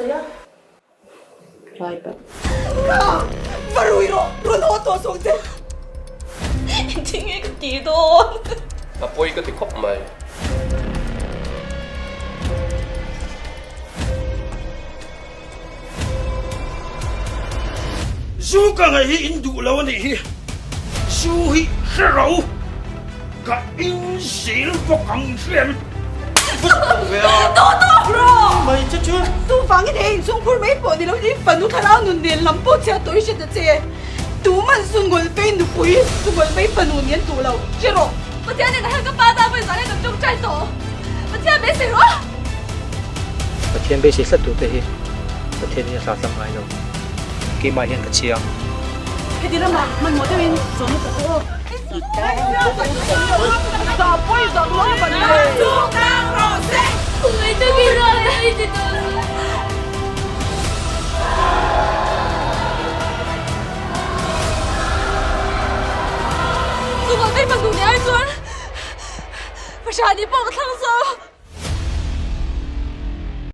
sawi a. Rai pat. Ka va rui rawh, rawn haw tawh suh che. Engtin nge ka tih dawn? A pawi ka ti khawp mai. Zu ka ngaih hi in duh lo a nih hi. Zu hi hre ro. Ka in zel bawk ang in hria em? Tawh tawh rawh! Mai che chu. Chuvangin he inchhungkhur mai pawh ni lovin fanu thlarau nun nen lam pawh chhiat tawh i hre ta che. Tuman Sungawlpei nupui, Sungawlpei fanu nen duh lo hre rawh. Pathian in a hel ka pa ta vawi zan hian kan tawngtai tawh. Pathian beisei rawh. Pathian beisei hlat tur te hi Pathian in a hlah tlang ngai lo. Keimah hian ka chiang. Heti ramah hmanhmawh deuhin zawhna ka pawh aw. Chuvang chuan.